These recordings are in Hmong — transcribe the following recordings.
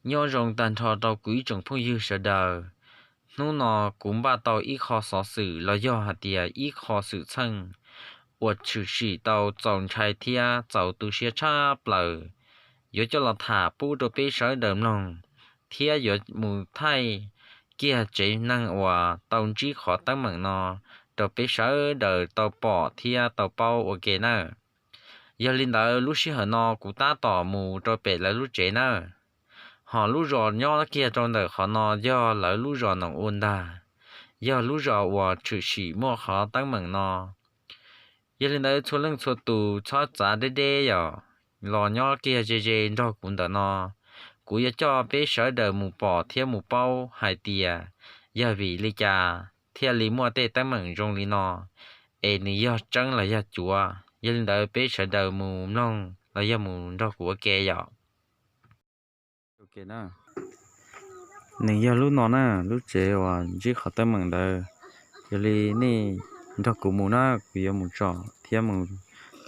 Nyob zoo tag nrho rau kuv ib tsoom phooj ywg sawv daws. Hnub no kuv npaj tau ib qho xov xwm los yog hais tias ib qho xwm txheej uas tshwm sim tau txaus ntshai thiab txaus tu siab tshaj plaws, yuav coj los tham pub rau peb sawv daws mloog, thiab yuav mus thaij kiag tsev neeg uas tau ntsib qhov teeb meem no rau peb sawv daws tau pom thiab tau paub ua ke nawb. Yog li ntawd lub sij hawm no kuv tab tom mus rau pem lawv lub tsev nawb. Hos lub zos nyob kiag rau ntawm qhov no yog lawv lub zos Noom Ua ntag, yog lub zos uas tshwm sim muaj qhov teeb meem no. Yog li ntawd txhua leej txhua tus txhob txav deb deb yom, los nyob kiag ze ze nrog kuv ntawm no. Kuv yuav coj peb sawv daws mus pom thiab mus paub hais tias yog vim li cas thiaj li muaj tej teeb meem zoo li no, es nws yog tseeb los yog cuav. Yog li ntawd peb sawv daws mus mloog los yog mus nrog kuv ua ke yom. Nws yog lub no na, lub tsev uas ntsib qhov teeb meem ntawd. Yog li nej nrog kuv mus na, kuv yuav mus tsom thiab mus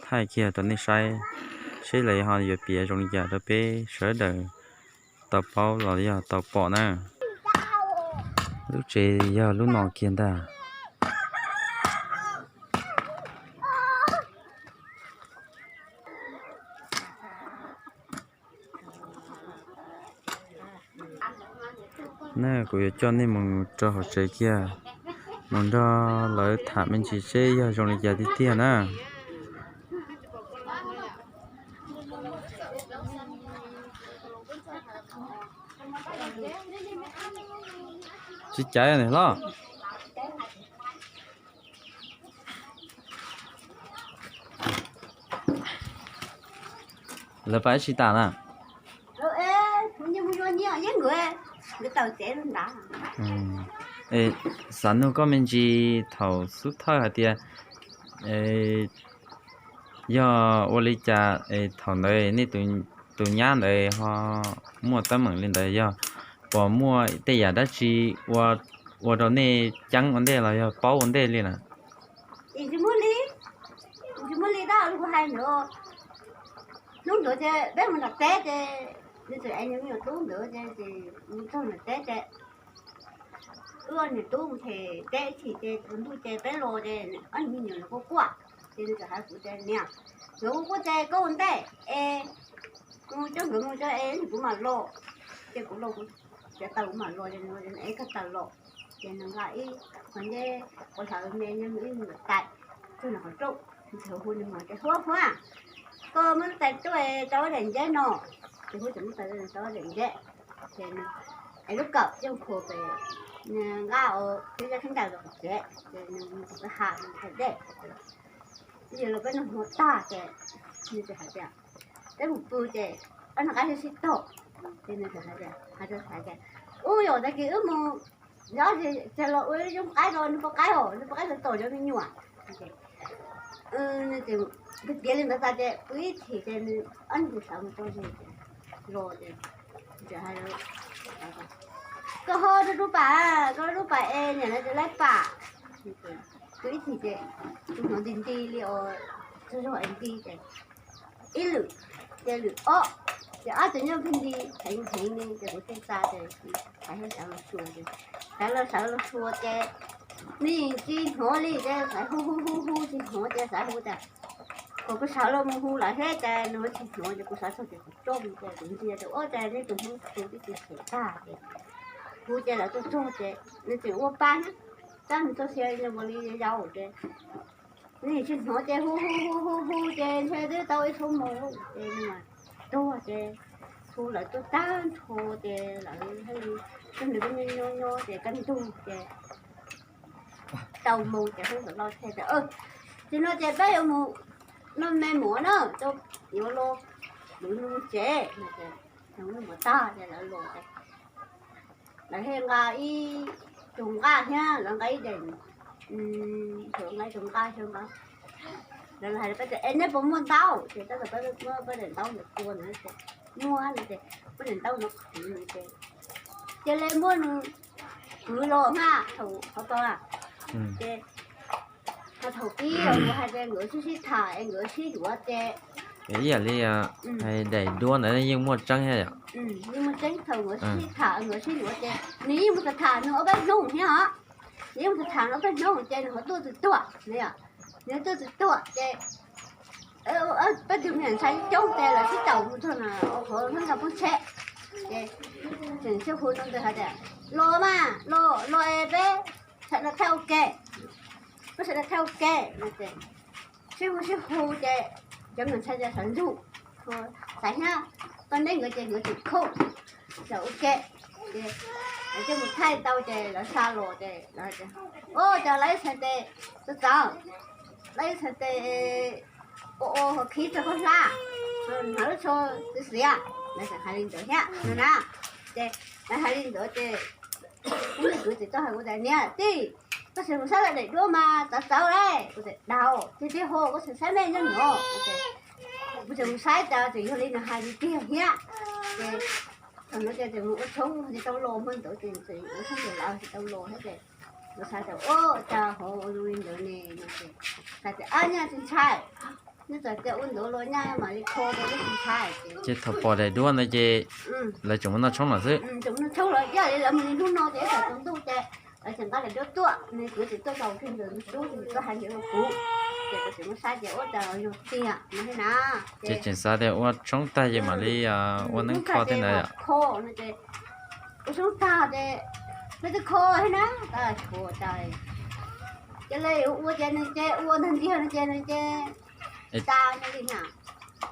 thaij kiag rau nej saib, seb lawv ho yuav piav zoo li cas rau peb sawv daws tau paub los yog tau pom na. Lub tsev yog lub no kiag ntag. Na, kuv yuav coj nej mus rau hauv tsev kiag, mus nrog lawv tham me ntsis seb yog zoo li cas tiag tiag na. Tsis caiv niam hlob. Lawv pab tsis tas na. Xav nug koj me ntsis thaum xub thawj hais tias yog ua li cas thaum ntawd nej tus nyab ntawd ho muaj teeb meem li ntawd, yog puas muaj tej yam dab tsi ua rau nej ceeb ua ntej los yog paub ua ntej li lawm? Tsis muaj li, tsis muaj li tab kuv hais ntawd. Hnub ntawd ces peb mus nram teb ces nws tseem es nws me nyuam tub ntawd ces mus txog nram teb ces wb niam tub mus them teb ib chim ces tsaus ntuj ces peb los ces ob niag me nyuam quaj quaj, ces nws txawm hais kuv tias niam, nkawd quaj quaj ces koj ua ntej es mus coj nkawd mus tso es kuv mam los. Ces kuv los kuv txiav taws kuv mam los ces nws es koj taws los. Ces nws nqa ib qho nceb quav hlawv me nyob ib me nyuam tais tsuag nws qhov rooj, nws txawm hu nws mas tias Huab, Huab, koj muab lub tais tuaj rau daim nceb no. Ces Huab txawm muab tais tuaj rau daim nceb, ces nws es lub kawm coj khuam pem nws nqa os thiab cov khaub ncaws los tsev ces nws mus tom kwj ha nws thaij dej. Ces los peb noj hmo tag ces nws txawm hais tias peb mus pw ces ob niag qaib sib sib tog. Ces nws txawm hais tias, hais rau Xaiv tias ub yom tag kis wb mus, yog tag los ua zoo qaib rau nws poj qaib os, nws poj qaib txawm tom cov me nyuam. Nws tias tiav li ntawd tas ces pw ib chim ces nws ob niag tus sawv mus tso zis los ces nws hais koj ho rau rub pam, koj rub pam es niam lawv tus laib pam. Pw ib chim ces tus hnov nti nti li os, txog zog es nti ces ib lwm, ces lwm ob, ces ob tug nyob pheej nti heev heev li ces kuv thiaj tsa ces Xaiv thiaj sawv los xyuas ces, sawv los sawv los xyuas ces nws tsis hnov li ces Xaiv hu hu hu hu tsis hnov ces Xaiv hu tias kom kuv sawv los mus hu lawm thiab ces nws tsis hnov ces kuv sawv txog ces kuv tso mus ces kuv ntsia ces ua cas nej tus Hmoob hu tib tug xyem tag ces hu ces lawv tuaj txog ces nws tseem ua pa thiab, tab nws txoj sia nws ua li yau ces nws tsis hnov ces hu hu hu hu hu ces ntshe twb tau ib xuab moos ces nws mas tuag ces hu lawv tuaj tag nrho ces lawv thiaj li coj nws peb nyob nyob nyob ces kaj ntug ces tau moo ces Hmoob txawm lau thiab tias, Tam sim no ces peb yuav mus noj me muam na, yuav los lwv nws tsev no ces nws mus tag ces lawv los ces lawv thiaj nqa ib tug nqaj thiab lawv nqa ib daim, nqa ib tug nqaj xyov nqa, lawv hais rau peb tias, Es nej puas muaj ntaub? Ces tab tom peb muab peb daim ntaub ntawd tua nws ces, Muaj no ces, muab daim ntaub no qhwv nws ces, Cia li muab nws kwv los na, thaum qhov tau na. Ces thaum pib los hais tias nkawd sib sib tham es nkawd sib yuav ces Ib yam li hais daim duab ntawd yeej muaj tseeb thiab yom? Yeej muaj tseeb, thaum nkawd sib tham nkawd sib yuav ces nws yeej mus tham tham nws ob peb hnub thiab os. Nws yeej mus tham tham nws ob peb hnub ces nws ho tuaj txwm tuaj, nws tuaj txwm tuaj ces peb tug me nyuam ntxhais coob ces lawv sib caum mus txog qhov hnub ntawd poob tsheb ces tseem sib hu rau ntawd hais tias, los mas, los, los es peb sawv daws thaij ua ke, peb sawv daws thaij ua ke no ces sib hu sib hu ces cov me nyuam ntxhais ces xav ntsug, xav nyab, tau neb nkawd ces nkawd tseem khub, xav ua ke ces lawv coj mus thaij tau ces lawv xa los ces lawv tias, ua cas lawv ib txhais tes txawv txawv, lawv ib txhais tes ua ua hauv khib txog khaub hlab, hnav lub tsho xiav xiav, lawv tseem hais li ntawd thiab no na. Ces lawv hais li ntawd ces kuv niag kwv tseem tuaj hais kuv tias, niam tij, koj tseem mus saib lawv daim duab mas txawv txawv lauj. Kuv tias, daug tiag tiag hos, koj tseem saib mej nyob no. Kuv tseem mus saib cas tseem yog li nws hais tiag tiag thiab. Ces thaum ntawd ces tseem mus ua tshoob tsis tau los, hmo ntawd ces tseem ua tshoob ces lawv tsis tau los thiab ces kuv xav tias, ua cas ho ua zoo li ntawd ne no ces xav tias, ab, nyaj tsis ntshai, nyob tsam tias ua ntawd los nyaj mam li kho rau, nyob tsis ntshai ces. Ces thaum pom daim duab ntawd ces lawv tseem mus noj tshoob lawm xwb. Tseem mus noj tshoob lawm, ib yam li lawv mus li hnub no ces ib tsam tsaus ntuj ces lawv tseem nqa daim duab tuaj, nws kwv tseem tuaj tau kiag ntawd, nws tub tseem tuaj hais ntawd rau kuv. Ces kuv tseem muab saib ces ua cas yog tiag no thiab na. Ces tseem xav tias ua tshoob tag ces mam li ua neeb kho thiab ntawd yom. Kho no ces ua tshoob tag ces peb twb kho thiab na, tas tshuav tas ces lawv ua ces nws ces ua ntag ntiag no ces nws ces tas li na.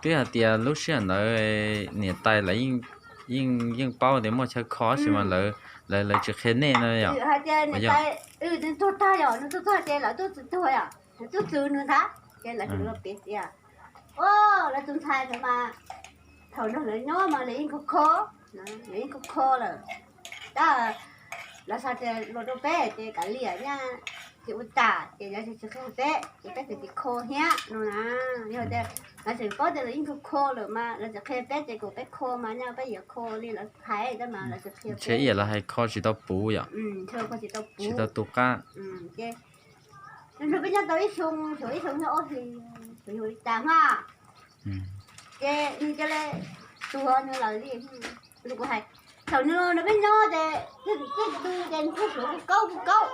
Twb hais tias lub sij hawm ntawd niam tais lawv yeej, yeej paub tias muaj chaw kho tab sis mas lawv, lawv tsis qhia nej no yom? Hais tias niam tais nws tuag tag yom, nws tuag tag ces lawv tuaj txwv tuag yom, lawv tuaj txwv nws ntag ces lawv tseem los piav tias, o, lawv tus ntxhais ntawd mas thaum nrog lawv nyob mas lawv yeej kho kho, lawv yeej kho kho lawm. Tab lawv xav tias los rau peb ces kav liam nyaj tsis ua cas ces lawv tsis qhia peb ces peb tseem tsis kho thiab no na. Yog tias lawv tseem paub tias lawv yeej kho kho lawm mas lawv tseem qhia peb ces kom peb kho mas nyaj peb yuav kho li lawv hais tab mas lawv tseem qhia peb. Ntshe ib yam lawv hais kho tsis tau puv yom? Kho tsis tau puv, tsis tau tu qab. Ces nrog peb nyob tau ib xyoo, xyoo ib xyoo nyob ob hlis, xyoo li cas mas ces nws cia li tuag nws lawm li. Kuv hais, thaum nws los nrog peb nyob ces tej tug ces nws thiaj suav kuj kaub kuj kaub,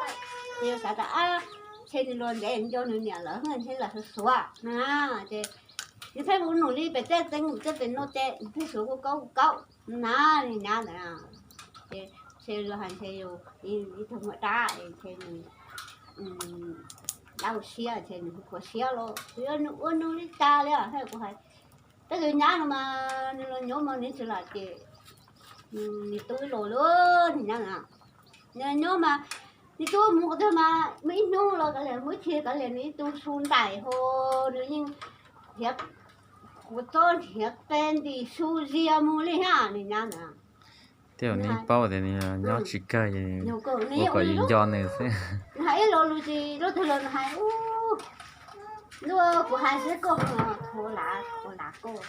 ces yus xav tias ab, ntshe nws los ntev nco nws niam lawm thiaj lam suav suav na. Ces nws pheej mus num li pem tej teev tej pem no ces nws thiaj suav kuj kaub kuj kaub na, li nyab ntawd. Ces ntshe los hais ntshe yus ib tug muaj dab es ntshe nws dab ua siab ntshe nws hu khuav siab los yog nws ua nws li cas li os. Kuv hais, peb tus nyab no mas nws los nyob mas nws tsis lam ces nws tub los lawm, nws nyab na. Nws los nyob mas nws tub mus qhov twg mas muaj ib hnub los kav liam, muaj ib chim kav liam nws ib tug su nraim ho nws yeej nrhiav, kuv txob nrhiav qe ntim su zias mus li thiab, nws nyab ntawd. Tej zaum nws paub tias nws nyob tsis kawg, ua kom yus nco nws xwb. Nws hais ib lo lus ces leej twg los nws hais, ntuj, kuv hais siab koj, thov lav, thov lav koj,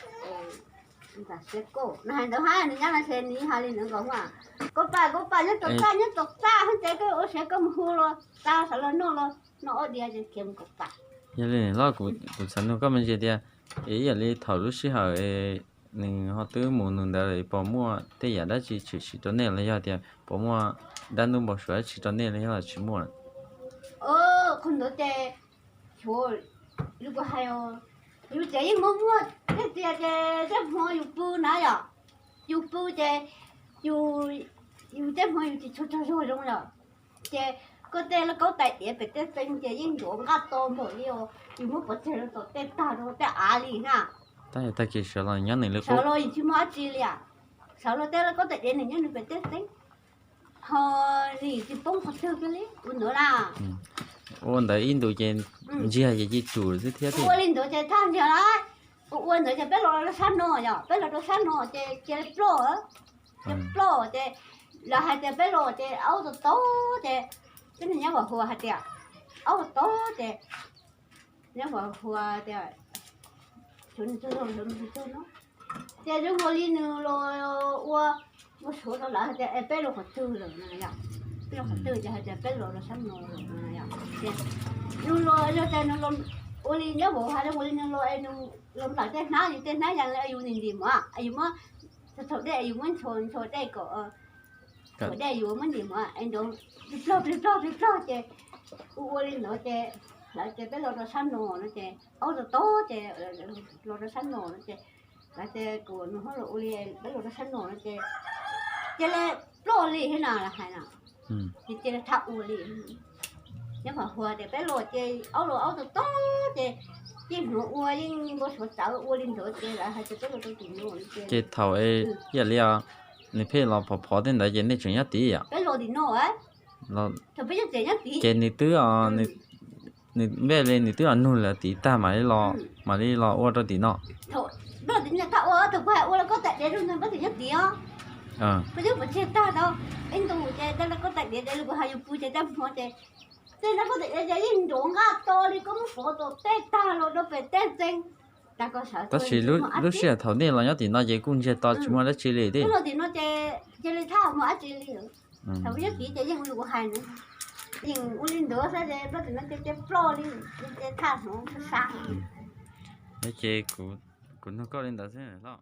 siab koj. Nws hais ntawd hab, nws nyab no ces nws hais li ntawd nkaus, koj pam, koj pam, nyob tom txaj, nyob tom txaj hab ces koj ua siab koj mus hu los tau, sawv los noj los noj ob diav ces khiav mus kom pam. Yog li niam hlob, kuv xav nug koj me ntsis tias, es ib yam li thaum lub sij hawm nws ho twb mus nws ntawd lawm, pom muaj tej yam dab tsi tshwm sim rau nej los yog tias pom muaj dab ntub npau suav dab tsi rau nej los yog tsis muaj? Qhov ntawd ces, xyov, yus kuv hais, yus ces yeej muaj muaj tej tiag ces tej hmo yus pw na yom, yus pw ces yus, yus tej hmo yus tsis tshua tsaug zog zoo yom, ces koj tej lauj kaub tais diav pem tej xeeb ces yeej ncuav nqaj to npaum li os, yus muab pov tseg rau tom tej tag rau tej av li na. Tab yog tag kis sawv los nyob nws li qub, sawv los yus tsis muaj dab tsi li, sawv los tej lauj kaub tais diav nws nyob nws pem tej xeeb, ho nws tsis poob qhov twg kiag li, ua ntawd na. Ua ntawd ib ntus ces ntsiag ces ci tsum xwb thiab. Ua li ntawd ces thaj ntsiag lawm, ua ntawd ces peb los rau sab no yom, peb los rau sab no ces cia li ploj, cia li ploj ces lawv hais tias peb los ces aub tau tau ces, peb niag nyab Vam Huas hais tias aub tau tau ces nyab Vam Huas tias, xyov nws tsaug zog xyov nws tsis tsaug no, ces zoo nkaus li nws los ua, ua suav rau lawv hais tias es peb los qhov twg lawm no yom, peb los qhov twg ces hais tias peb los rau sab no lawm no yom, ces nws los yog tias nws los Ua li nyob vauv hais ua li no los es nws los nplawm tej hnab, yus tej hnab ya li yus ntim ntim mov, yus muab thaum dej yus muab ntxhua ntxhua dej kom, thaum dej yus muab ntim mov es nrov plig plog plig plog plig plog ces ua ua li ntawd ces lawv tias peb los rau sab no no ces aub tau tob ces los rau sab no no ces lawv tias kuv nws ho los ua li peb los rau sab no no ces cia li ploj li thiab no lawv hais no. Ces cia li thaj ua li. Nyob qhov huas tias peb los ces aub los aub tau tob ces yeej hnuav ua yeej npau suav txawv ua li ntawd ces lawv hais tias peb los rau tim no ces thaum ib yam li nws pheej los phov phov tej ntawd ces nej tseem nyob tid yom? Peb los tim no, thaum peb nyob tim nyob tid ces nws twb, nws, nws npej li nws twb los nug lawv tid tag mam li los, mam li los ua rau tim no. Thaum peb los tim no thaj ua thaum kuv hais ua los koj tais diav rau ntawd peb tim nyob tid os. Peb twb pov tseg tag tau ib ntus ces tej no koj tais diav ces kuv hais yus pw ces tej hmo ces tej no koj tais diav ces yeej nrov nqaj to li koj muab fov tom tej tag los rau pem tej tseeb. Tab sis lub sij hawm thaum nej los nyob tim no ces kuj ntsiag to tsis muaj dab tsi li thiab. Los tim no ces cia li thaj muaj dab tsi li. Thaum peb nyob tid ces yeej ua li kuv hais na, yeej ua li ntawd xwb ces ploj tim no ces cia ploj li, ces thaj hnuav sab. Ces kuv nug koj li ntawd xwb los.